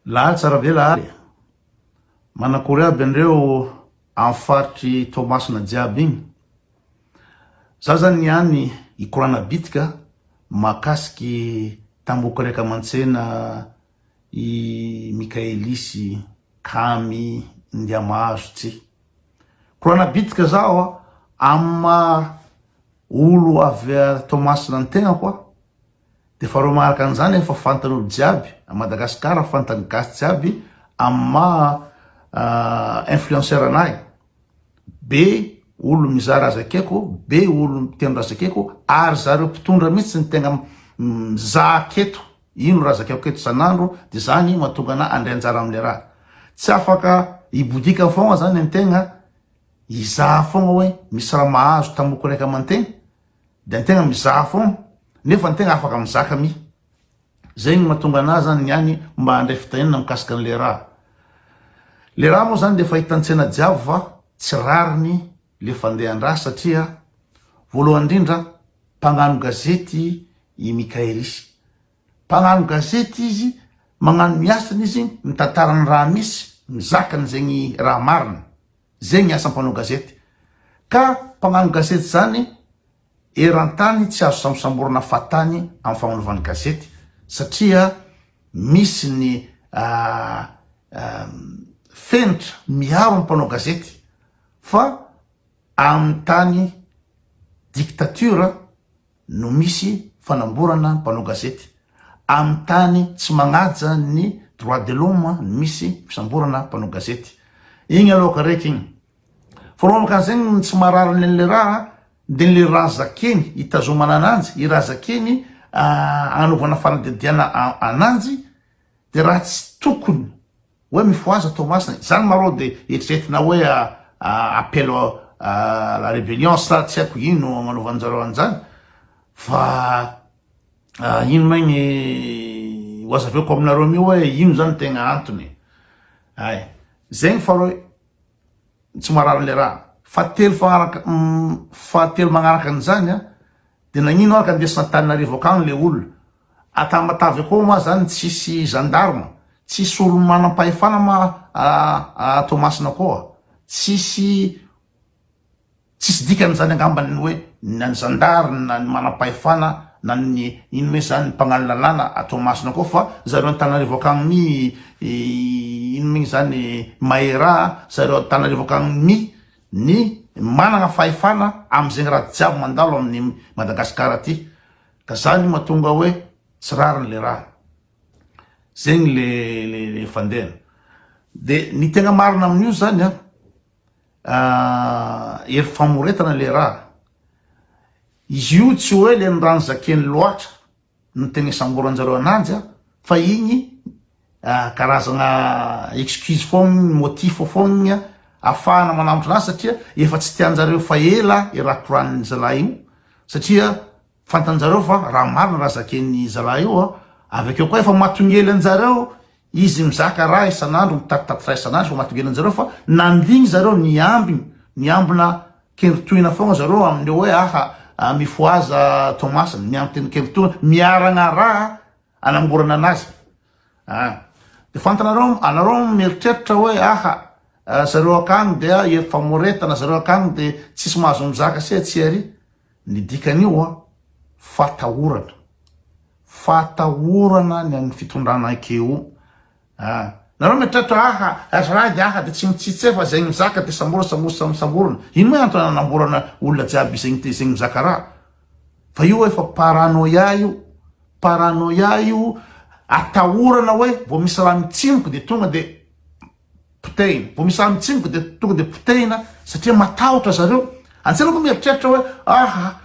Laha tsara be laha e. Manakory aby anreo am faritry Toamasina jiaby igny. Za zany niany hikorana bitika mahakasiky tamboho raika aman-tsena i Mikaelisy Kamy Ndiamahazo tsy. Korana bitika zaho am maha olo avy Toamasina ny tegnako a. De faharoa magnaraka an'izany efa fantan'olo jiaby à Madagascar fantan'ny gasy jiaby amin'ny maha influenceur anahy be olo mizaha raha zakeko be olo miteny raha zakeko ary zareo mpitondra mihitsy ny tegna mizaha aketo ino raha zakeko eto isan'andro de zany mahatonga anah andray anjara amle raha tsy afaka hibodika fogna zany antegna hizaha fogna hoe misy raha mahazo tamoko raiky aman-tegna De antegna mizaha foagna nefa antegna afaka mizaka mi. Zegny no mahatonga anah zany niany mba handray fitahiana mikasika anle raha. Le raha moa zany de efa hitantsena jiaby fa tsy rariny le fandehan-draha satria voalohany indrindra mpagnano gazety i Mikaelisy. Mpagnano gazety izy, magnano ny asany izy, mitantara ny raha misy, mizaka an'izegny raha marina. Zegny asa mpanao gazety. Ka mpagnano gazety zany eran-tany tsy azo sambosamborina fahatany am fagnanovany gazety satria misy ny fenitra miaro ny mpanao gazety fa am tany dictature no misy fanamborana mpanao gazety. Amin'ny tany tsy magnaja ny droit de l'homme no misy fisamborana mpanao gazety. Igny aloha ka raiky igny. Fa raha mankany zegny ny tsy maharary an'le raha de le raha zakeny hitazomana ananjy, i raha zakeny agnanovana fanadihadiana ananjy de raha tsy tokony Hoe mifohaza Toamasina, izany ma rô de eritreretina hoe appel à la rebellion sa tsy haiko ino agnanaovanjareo an'izany fa ino ma igny ho azavaiko aminareo mi hoe ino zany tegna antony ay zegny fa rô tsy marary le raha fahatelo fagnaraka fahatelo magnaraka an'izany a de nagnino ary ka andesina Antananarivo akagny le olona A Tamatave koa ma zany tsisy gendarme, tsisy olo manam-pahefana ma a Toamasina koa, tsisy tsisy dikany zany angamba ny hoe na ny zandary na ny manam-pahefana na ny ino moa zany ny mpagnano lalàna a Toamasina koa fa zareo Antananarivo akagny mi ino moa igny zany Maera zareo Antananarivo akagny mi ny managna fahefana amizegny raha jiaby mandalo amin'ny Madagascar aty. Ka zany mahatonga hoe tsy rariny le raha. Zegny le le le fandehany. De ny tegna marina amin'io zany an, hery famoretana le raha. Izy io tsy hoe le ny rano zakeny loatra no tegna isamboran-jareo ananjy an, fa igny karazagna excuse foagna igny, motif foagna igny afahana manambotra anazy satria efa tsy tian-jareo fa ela i raha koranin'ny zalahy io satria Fantanjareo fa raha marina raha zaken'ny zalahy io a, avy akeo koa efa matongely anjareo izy mizaka raha isan'andro mitatitaty raha isan'andro fa matongely anjareo fa nandigny zareo niambigny niambina kendritohina foagna zareo amin'ny hoe aha mifohaza Toamasina miambina kendritohina miaragna raha anamborana anazy a de fantanareo anareo mieritreritra hoe aha zareo akagny dia hery famoretana zareo akagny de tsisy mahazo mizaka se tsy ary Ny dikan'io an, fatahorana. Fatahorana ny an'ny fitondrana ankeo an. Nareo mieritreritra aha, azalahy dia aha dia tsy mitsitsy fa izay mizaka dia samborina, samborina, samborina. Ino moa antony anamborana olona jiaby izay izay mizaka raha? Fa io efa paranoia io. Paranoia io, atahorana hoe vao misy raha mitsimoka dia tonga dia potehina. Vao misy rano mitsimoka dia tonga dia potehina satria matahotra zareo. Antsena koa mieritreritra hoe aha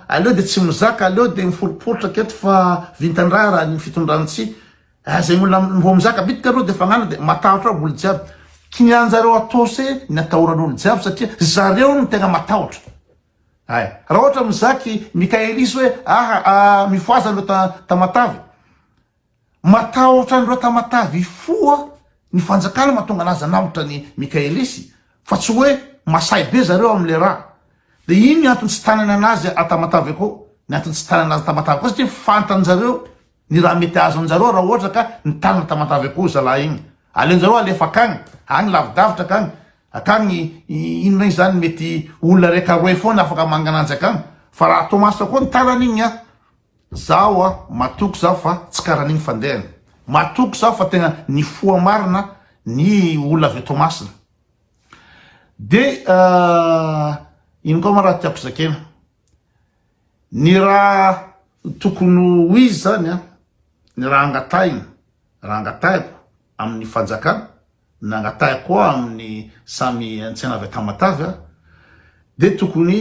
aleo dia tsy mizaka, aleo dia miforiporitra aketo fa vintan-draha raha ny fitondrany tsy. Ah, zay olona vao mizaka bitika aloha dia fagnana dia matahotra aby olo jiaby. Kinianjareo atao se ny atahoran'olo jiaby satria zareo no tegna matahotra. Ay, raha ohatra mizaky Mikaelisy hoe aha mifohaza ireo Tamatave. Matahotra an'ireo Tamatave hifoha ny fanjakana mahatonga anazy hanambotra an'i Mikaelisy fa tsy hoe masahy be zareo amin'le raha. De ino ny antony tsy tanany anazy a Tamatave koa? Ny antony tsy tanany anazy a Tamatave koa satria fantanjareo. Ny raha mety ahazo anjareo raha ohatra ka nitanina Tamatave koa zalahy igny. Aleonjareo alefa akagny, agny lavidavitra akagny, akagny inona igny zany mety olona raika roe foana afaka mangananjy akagny. Fa raha Toamasina koa ny tanana igny an, zaho an, matoky zaho fa tsy karan'igny fandehany. Matoky zaho fa tegna nifoha marina ny olona avy Toamasina. De ino koa ma raha tiako zakena. Ny raha tokony ho izy zany an, ny raha angatahina, raha angatahiko amin'ny fanjakana, na angatahiko koa amin'ny samy antsena avy Tamatave an, de tokony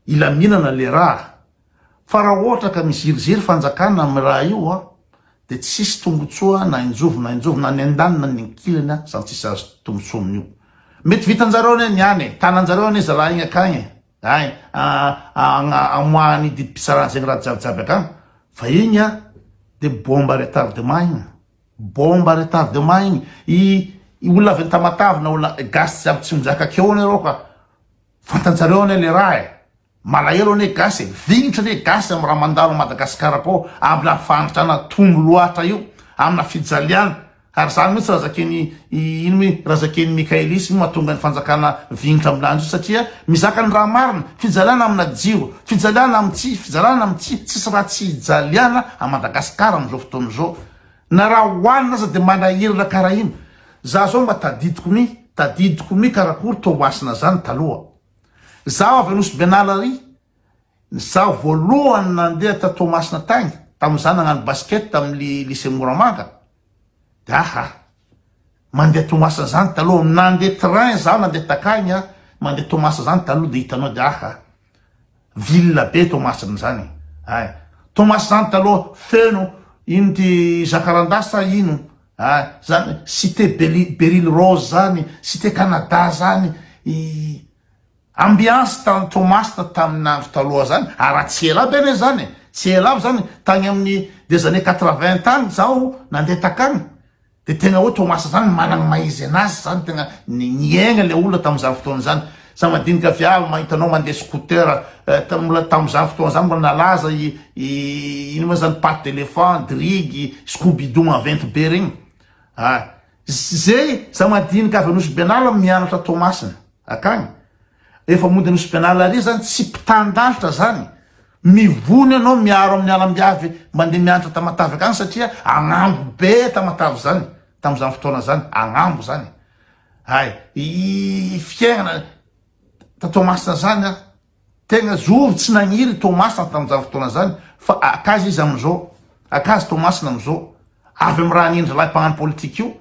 hilaminana le raha, fa raha ohatra ka miziriziry fanjakana amin'ny raha io an, de tsisy tombotsoa na injovy na injovy na ny andaniny na ny ankilany an, zany tsisy azo tombotsoa amin'io. Mety vitanjareo anie ny any e, tananjareo anie zalahy igny akagny e. Ay, amoahany didim-pitsarana zegny raha jiaby jiaby akagny, fa igny a de bombe à retardement igny, bombe à retardement igny, i i olona avy any Tamatave na olona gasy jiaby tsy mizaka akeo anie rô ka fantanjareo anie le raha e, malahelo anie gasy e, vignitra anie gasy amy raha mandalo à Madagascar akao, amina fahantrana tombo loatra io, amina fijaliana. Ary zany mihitsy raha zaken'i ino moa raha zaken'i Michaelis no mahatonga ny fanjakana vignitra amin'andro io satria mizaka ny raha marina, fijaliana amina jiro, fijaliana amin'ny tsy, fijaliana amin'ny tsy, tsisy raha tsy ijaliana à Madagascar amin'izao fotoana izao. Na raha hohanina aza dia manahirana karaha ino. Za zao mba tadidiko mi, tadidiko mi karakory Toamasina zany taloha. Zaho avy Nosy Benala ary, Izaho voalohany nandeha ta Toamasina tagny, tamin'izaho nagnano basket tamin'ny lycée Moramanga, de aha, mandeha Toamasina zany taloha, nandeha train zaho nandeha takagny aho, mandeha Toamasina zany taloha de hitanao de aha, ville be Toamasina zany, ay, Toamasina zany taloha feno ino ty jacaranda sa ino, ay, zany cité Beryl Rose zany, cité Canada zany, i. Ambiance tany Toamasina tamin'ny andro taloha zany, ary raha tsy ela aby anie zany e, tsy ela aby zany, tagny amin'ny des années 80 tagny zaho nandeha takagny, de tegna hoe Toamasina zany managny maha izy anazy zany, tegna niaigna le olona tamin'izany fotoana zany, za madinika viavy mahita anao mandeha scooter, mbola tamin'izany fotoana zany mbola nalaza i ino moa zany patte d'éléphant, drigy, scoubidou maventy be regny, ah, zay za madinika avy Nosy Benala mianatra Toamasina. Akagny. Efa mody Nosy Benala ary zany tsy mpitan-dalitra zany. Mivony ianao miaro amin'ny alambiavy mandeha mianatra Tamatave akagny satria agnambo be Tamatave zany tamin'izany fotoana zany, agnambo zany. Hay, i fiainana ta Toamasina zany a, tegna zovy tsy nagniry Toamasina tamin'izany fotoana zany fa akaza izy amizao, akaza Toamasina amizao, avy amin'ny raha nindry lahy mpagnano politika io.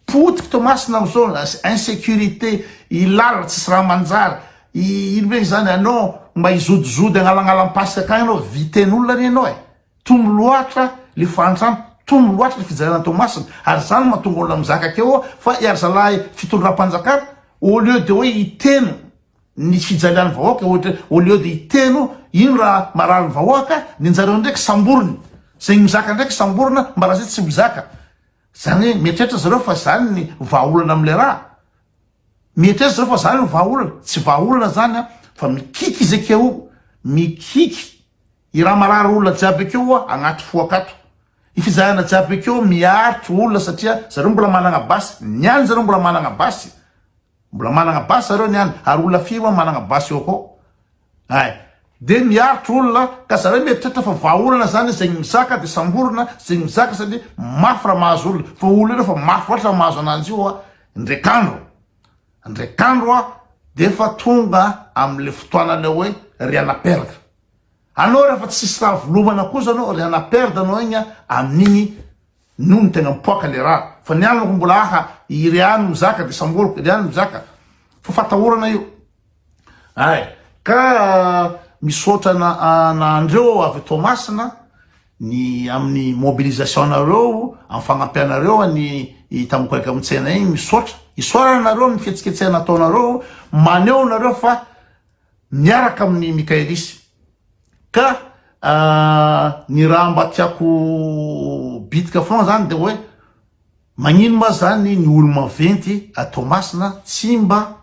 Potiky Toamasina amizao, insécurité, i lalana tsisy raha manjary, i ino moa zany anao mba hizodizody agnalagnalam-pasika akagny anao viten'olona anie anao e, tombo loatra le fahantrana, tombo loatra le fijaliana Toamasina, ary zany no mahatonga olona mizaka akeo fa ary zalahy fitondram-panjakana au lieu de hoe hiteno ny fijalian'ny vahoaka ohatra au lieu de hiteno ino raha marary ny vahoaka, ny anjareo ndraiky samboriny, zegny mizaka ndraiky samborina mba raha zay tsy mizaka. Zany hoe mieritreritra zareo fa zany ny vahaolana amle raha? Mieritreritra zareo fa zany ny vahaolana? Tsy vahaolana zany an, fa mikiky izy akeo, mikiky i raha marary olona jiaby akeo oa agnaty fo akato. I fizahana jiaby akeo miaritry olona satria zareo mbola managna basy, ny any zareo mbola managna basy. Mbola managna basy zareo ny any ary olona firy moa managna basy eo akao ay de miaritra olona ka zareo mieritreritra fa vahaolana zany zegny mizaka de samborina zegny mizaka satria mafy raha mahazo olona fa olona io refa mafy loatra raha mahazo ananjy io a ndraik'andro ndraik'andro a de efa tonga amle fotoana le hoe rien à perdre anao refa tsisy raha volomana kosa anao rien à perdre anao igny a amin'igny No ny tegna mipoaka le raha fa ny any mbola aha iry any mizaka de samboriko iry any mizaka fa fatahorana io ay ka misaotra na anandreo avy Toamasina ny amin'ny mobilisation nareo amin'ny fagnampianareo any Tambokaraka amin'ny tsena igny misaotra isaorana anareo amin'ny fihetsiketsehana ataonareo maneho nareo fa miaraka amin'ny Mikaelisy Ka ny raha mba tiako bitika foana zany de hoe magnino ma zany ny olo maventy a Toamasina tsy mba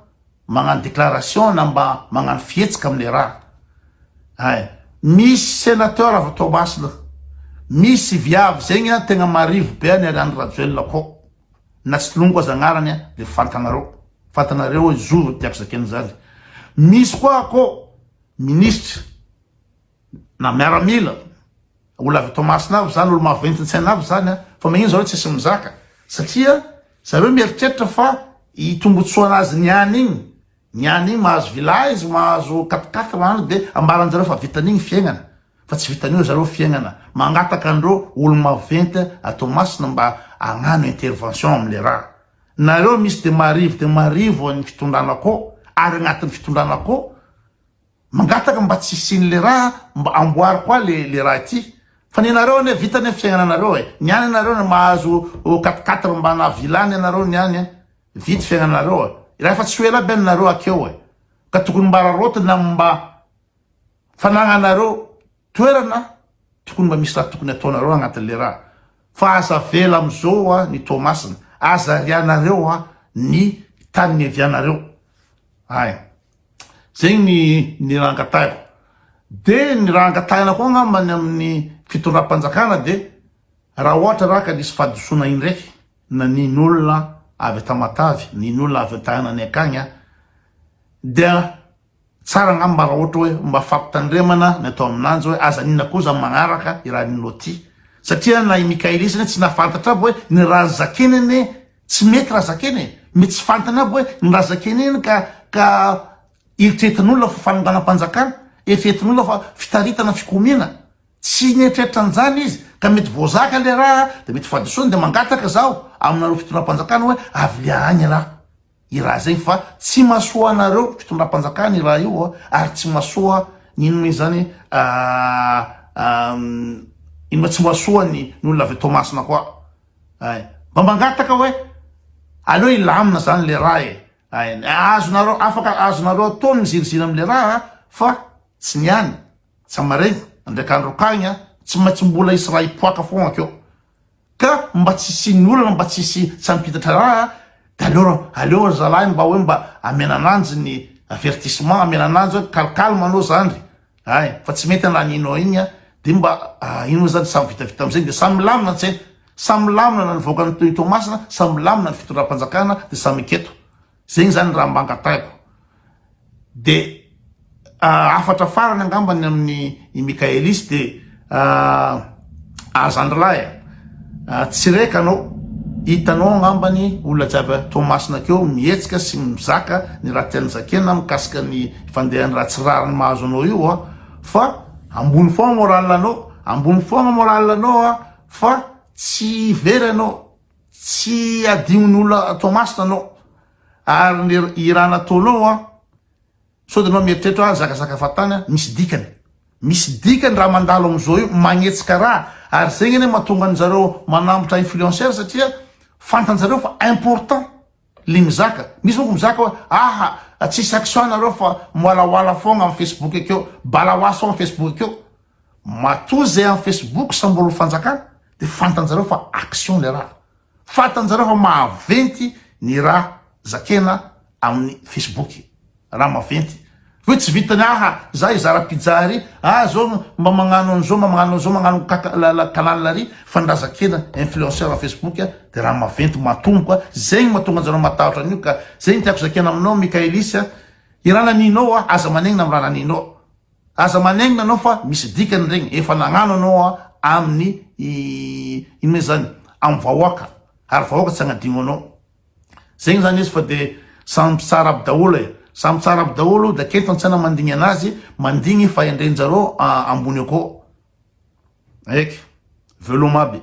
magnano déclaration na mba magnano fihetsika amle raha. Hay, misy sénateur avy Toamasina, Misy viavy zegny a tegna marivo be any ary Andry Rajoelina kô na tsy tononiko aza agnarany a de fantanareo fantanareo hoe zovy tiako zakena zany. Misy koa akô ministra na miaramila olo avy Toamasina avy zany olo maventy ntsaina avy zany a fa magnino zareo tsisy mizaka satria zareo mieritreritra fa i tombotsoanazy niany igny Ny any igny mahazo villa izy mahazo quatre quatre any de ambaranjareo fa vitan'igny fiaignana fa tsy vitan'io zareo fiaignana mangataka anreo olo maventy a Toamasina mba agnano intervention amle raha nareo misy de marivo de marivo ny fitondrana akô ary agnatin'ny fitondrana akô mangataka mba tsy hisian'le raha mba amboary koa le le raha ity fa ny anareo anie vita anie fiaignana anareo e ny any anareo ny mahazo quatre quatre mbana villa ny anareo ny any Vitsy fiainanareo a! Raha efa tsy ho ela aby any nareo akeo e! Ka tokony mba araraotina amin'ny mba fanagnanareo toerana tokony mba misy raha tokony ataonareo agnatin'le raha fa aza avela amizao a ny Toamasina, aza arianareo a ny tany niavianareo ay! Zegny ny ny raha angatahiko. De ny raha angatahina koa angamba ny amin'ny fitondram-panjakana de raha ohatra raha ka nisy fahadisoana indraiky na nin'olona avy Tamatave, nin'olona avy an-tanana akagny an, dia tsara angamba raha ohatra hoe mba fampitandremana ny atao aminanjy hoe aza nina koa za magnaraka i raha ninao ty, satria na i Mikaelisy anie tsy nahafantatra aby hoe ny raha zakeny anie tsy mety raha zakeny e, mety tsy fantany aby hoe ny raha zakeny iny ka ka eritreretin'olona fa fanonganam-panjakana, eritreretin'olona fa fitaritana fikomiana. Tsy nieritreritra an'izany izy ka mety voazaka le raha de mety fahadisoana de mangataka zaho aminareo fitondram-panjakana hoe avy agny raha i raha zegny fa tsy mahasoa anareo fitondram-panjakana i raha io ary tsy mahasoa ny ino moa izy zany ino moa tsy mahasoa ny ny olona avy Toamasina koa ay mba mangataka hoe aleo hilamina zany le raha e ay azonareo afaka azonareo atao ny miziriziry amle raha fa tsy ny any Tsy maregny, ndraiky andro akagny a, tsy maintsy mbola hisy raha hipoaka fogna akeo. Ka mba tsy hisian'ny olana, mba tsy hisy tsy hampitatra raha, de aleo aleo ry zalahy mba hoe mba amena ananjy ny avertissement, amena ananjy hoe calme anao zandry, ay, fa tsy mety ny raha ninao igny a, de mba ino moa zany samy vitavita amizay de samy milamina antsena, samy milamina na ny vahoakan'i Toamasina, samy milamina ny fitondram-panjakana de samy eketo. Zegny zany raha mba angatahiko. De hafatra farany angamba ny amin'ny i Mikaelis de ah zandrilahy a, tsy reka anao, hitanao angamba ny olona jiaby a Toamasina akeo mihetsika sy mizaka ny raha tiany zakena mikasika ny fandehan'ny raha tsy rariny mahazo anao io a, fa ambony foagna moral anao, ambony foagna moral anao a, fa tsy very anao, tsy adinon'ny olona Toamasina anao. Ary ny hira nataonao an, sao dia anao mieritreritra hoe zakazaka fahatany an, misy dikany. Misy dikany raha mandalo amin'izao io, magnetsika raha. Ary zegny anie mahatonga an'zareo manambotra influenceur satria fantanjareo fa important le mizaka. Misy manko mizaka hoe aha tsisy action nareo fa miwalawala fogna am facebook akeo, balaoasy fogna am facebook akeo. Matoa zay am facebook samborin'ny fanjakana de fantanjareo fa action le raha. Fantanjareo fa mahaventy ny raha zakena amin'ny facebook, raha maventy. Hoe tsy vitany aha za hizara pizza ary, ah zao mba magnano an'izao, mba magnano an'izao, magnano kaka la la canal ary, fa ny raha zakena influenceur am facebook de raha maventy matomboka, zegny mahatonga anjareo matahotra an'io ka, zegny tiako zakena aminao Mikaelis a, i raha naninao a, aza manegnina am raha naninao. Aza manegnina anao fa misy dikany regny, efa nagnano anao aminy ino moa zany, amy vahoaka, ary vahoaka tsy agnadigno anao. Zegny zany izy fa de samy tsara aby daholo e, samy tsara aby daholo de aketo antsaina mandigny anazy, mandigny fahendrenjareo ambony akao. Eky, veloma aby.